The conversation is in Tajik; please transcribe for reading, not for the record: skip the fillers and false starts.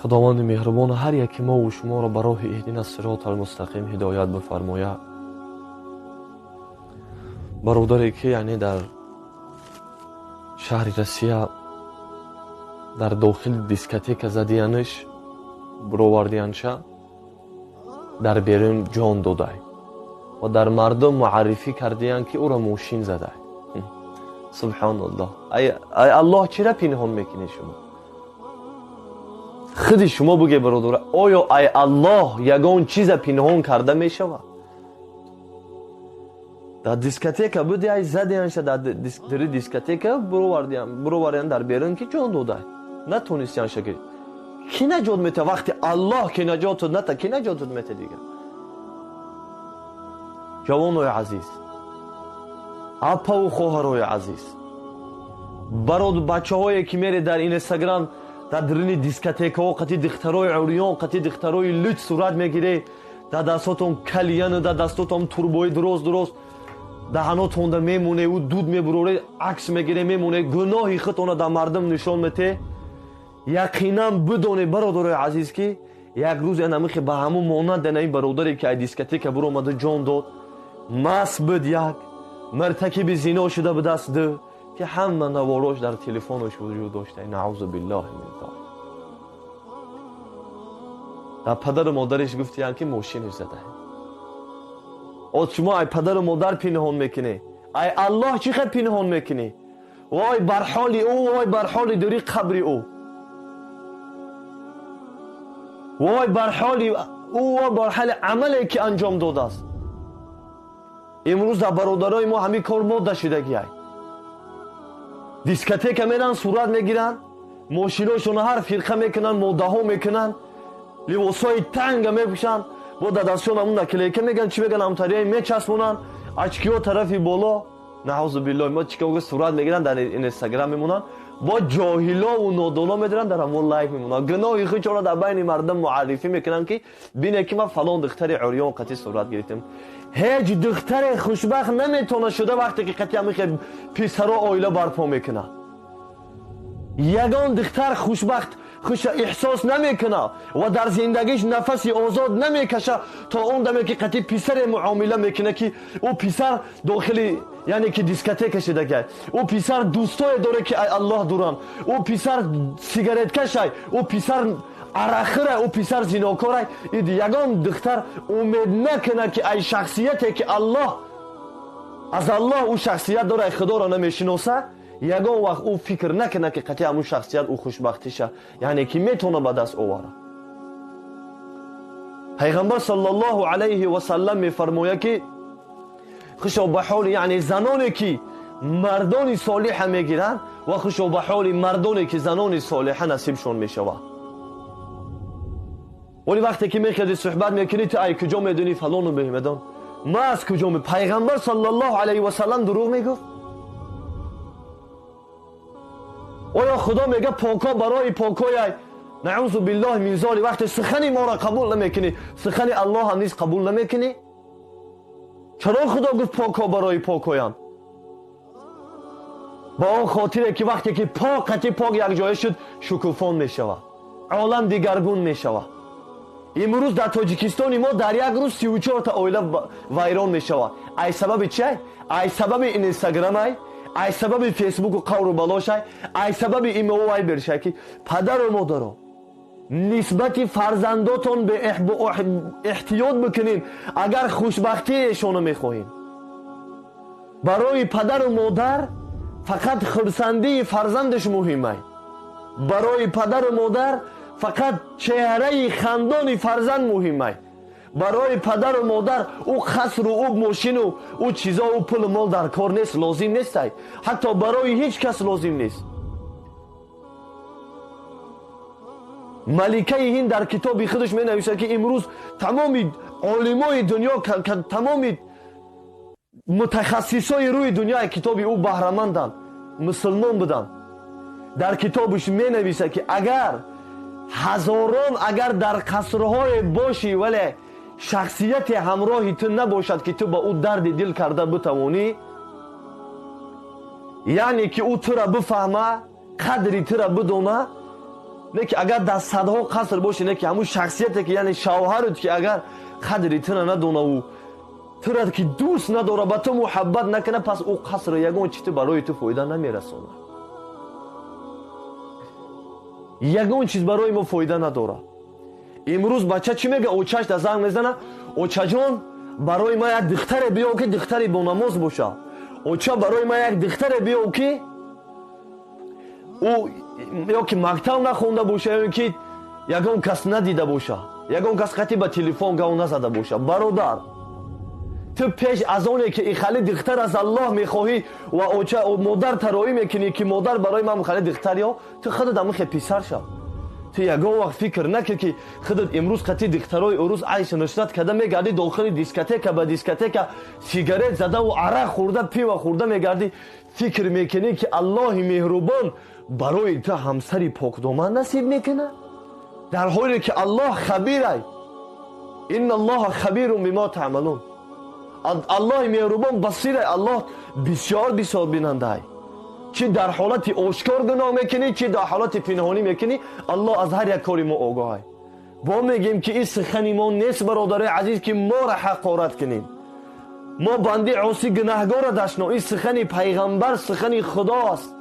Худованди меҳрубон ҳар яки мову шуморо ба роҳи иҳдина сиротал мустақим ҳидоят бифармояд. Бародаре ки яъне дар шаҳри Россия дар дохили дискотека задиянаш, буровардиянша, дар берун ҷон додай ва дар мардум муаррифӣ кардиянд, ки ӯро мошин задай. Субҳоналлоҳ! Ай Аллоҳ чира пинҳон мекунед шумо? Худи шумо буге, бародара, оё ай Аллоҳ ягон чиза пинҳон карда мешавад? Дар дискотека буди, ай задиянша, дар дари дискотека буровардиян, дар берун ки ҷон додай, натонистиянша. Ки ки наҷот мета? Вақти Аллоҳ ки наҷотут ната, ки наҷотут мета дигар? Ҷавонои азиз, апаву хоҳарои азиз, барод, бачаҳое ки мере дар Инстаграм, дар дарини дискотекаҳо қати духтарои урён, қати духтарои луч сурат мегире, дар дастотон кальяну дар дастотон трубои дуроз дуроз даҳанотонда мемоне, ӯ дуд мебуроре, акс мегире, мемоне, гуноҳи худтона дар мардум нишон мете. Яқинан бидоне, бародарои азиз, ки як рӯз анамихе ба ҳамун монанд ин бародаре ки ай дискотека буромада ҷон дод, маст буд як, мартакиби зино шуда будаст ду, ки ҳама наворош дар телефонаш вуҷуд дошта. Наъузу биллоҳи мин золик. Дар падару модариш гуфтиянд, ки мошинаш зада. О, шумо ай падару модар пинҳон мекунӣ, ай Аллоҳ чӣ хел пинҳон мекунӣ? Вой бар ҳоли ӯ, вой бар ҳоли дури қабри ӯ, вой бар ҳоли ӯ, вой бар ҳоли амале ки анҷом додааст. Имрӯз дар бародарои мо ҳамин кор модда шудагиай. Дискотека меранд, сурат мегиранд, мошиношонро ҳар фирқа мекунанд, моддаҳо мекунанд, либосҳои танга мепӯшанд, бо дар дастшон ҳамун наклейка меган, чӣ меган, ҳамтарияи мечаспонанд, очкиҳо тарафи боло. Наъузу биллоҳ. Мо чӣ сурат мегиранд, дар Инстаграм мемонанд, бо ҷоҳилову нодоно медоранд, дар ҳамон лайк мемонанд, гуноҳи худшонро дар байни мардум муаррифӣ мекунанд, ки бине, ки ман фалон духтари урён қатӣ сурат гирифтам. Ҳеҷ духтаре хушбахт наметавонад шуда, вақте ки қатӣ ҳамин писаро оила барпо мекунад. Ягон духтар хушбахт хуша эҳсос намекунад ва дар зиндагиш нафаси озод намекаша, то он даме ки қатӣ писаре муомила мекунад, ки ӯ писар дохили, яъне ки дискотека шидагай, ӯ писар дӯстое дорад, ки ай Аллоҳ дуранд, ӯ писар сигареткашай, ӯ писар арақхӯрай, ӯ писар зинокорай. Ягон духтар умед накунад, ки ай шахсияте ки Аллоҳ аз Аллоҳ ӯ шахсият дорад, Худоро намешиноса, ягон вақт ӯ фикр накунад, ки қатъи ҳамун шахсият ӯ хушбахтиша, яъне ки метавонад ба даст оварад. Пайғамбар саллаллоҳу алайҳи васаллам мефармояд, ки хушо ба ҳоли, яъне заноне ки мардони солиҳа мегиранд, ва хушо ба ҳоли мардоне ки занони солиҳа насибшон мешавад. Вале вақте ки мехезӣ, суҳбат мекунӣ, ту ай куҷо медонӣ фалону беҳмедон? Ма аз куҷо? Пайғамбар саллаллоҳу алайҳи васаллам дурӯғ мегуфт? Оё Худо мега поко барои покояй? Наъузу биллоҳи мин золик. Вақте сухани моро қабул намекунӣ, сухани Аллоҳ ҳам низ қабул намекунӣ. Чаро Худо гуфт поко барои покоянд? Ба он хотире ки вақте ки пок қати пок якҷоя шуд, шукуфон мешавад, олам дигаргун мешавад. Имрӯз дар Тоҷикистони мо дар як рӯз 34та оила вайрон мешавад. Ай сабаби чиай? Ай сабаби Инстаграмай, ай сабаби Фейсбуку қавру балошай, ай сабаби имову вайбершай. Ки падару модаро, нисбати фарзандотон эҳтиёт бикунед, агар хушбахтии эшонро мехоҳем. Барои падару модар фақат хурсандии фарзандаш муҳимай, барои падару модар фақат чеҳраи хандони фарзанд муҳимай, барои падару модар ӯ қасру ӯ мошину ӯ чизо, ӯ пулу мол дар кор нест, лозим нестай, ҳатто барои ҳеҷ кас лозим нест. Маликаи Ҳинд дар китоби худаш менависад, ки имрӯз тамоми олимои дунё, тамоми мутахассисои рӯи дунё китоби ӯ баҳраманданд, мусулмон буданд. Дар китобаш менависад, ки агар ҳазорон, агар дар қасрҳое бошӣ, вале шахсияте ҳамроҳи ту набошад, ки ту ба ӯ дарди дил карда битавонӣ, яъне ки ӯ тура бифаҳма. Қадри тура бидона, не ки агар дар садҳо қаср боши, не ки ҳамун шахсияте ки, яъне шавҳарут ки агар қадри тура надонаву тура ки дӯст надора, ба ту муҳаббат накунад, пас ӯ қаср ягон чи ту барои ту фоида намерасонад. Ягон чиз барои мо фоида надорад. Имрӯз бача чӣ мега? Очаш да занг мезана: «Очаҷон, барои ман як духтаре биёв, ки духтари бонамоз боша. Оча, барои ман як духтаре биёв, ки ӯ ё ки мактаб нахонда боша, ё ки ягон кас надида боша, ягон кас қати ба телефон гав назада боша». Бародар, ту пеш аз оне ки ихали духтар аз Аллоҳ мехоҳӣ ва оча модар тароӣ мекунӣ, ки модар, барои ман хали духтар ё, ту худат амихе писар шав. Ту ягон вақт фикр накун, ки худат имрӯз қати духтарои урӯз айшу нушрат карда мегардӣ, дохили дискотека ба дискотека сигарет задаву арақ хӯрда, пива хӯрда мегардӣ, фикр мекунӣ, ки Аллоҳи меҳрубон барои ту ҳамсари покдоман насиб мекунад, дар ҳоле ки Аллоҳ хабирай. Инна Аллоҳа хабирун бимо таъмалун. Аллоҳи меҳрубон басирай, Аллоҳ бисёр бисёр бинандай. Чӣ дар ҳолати ошкор гуноҳ мекунӣ, чӣ дар ҳолати пинҳонӣ мекунӣ, Аллоҳ аз ҳар як кори мо огоҳай. Бо мегӯем, ки ин сухани мо нест, бародарои азиз, ки моро ҳақорат кунем. Мо банди осӣ гунаҳгора дашно. Ин сухани пайғамбар, сухани Худо аст.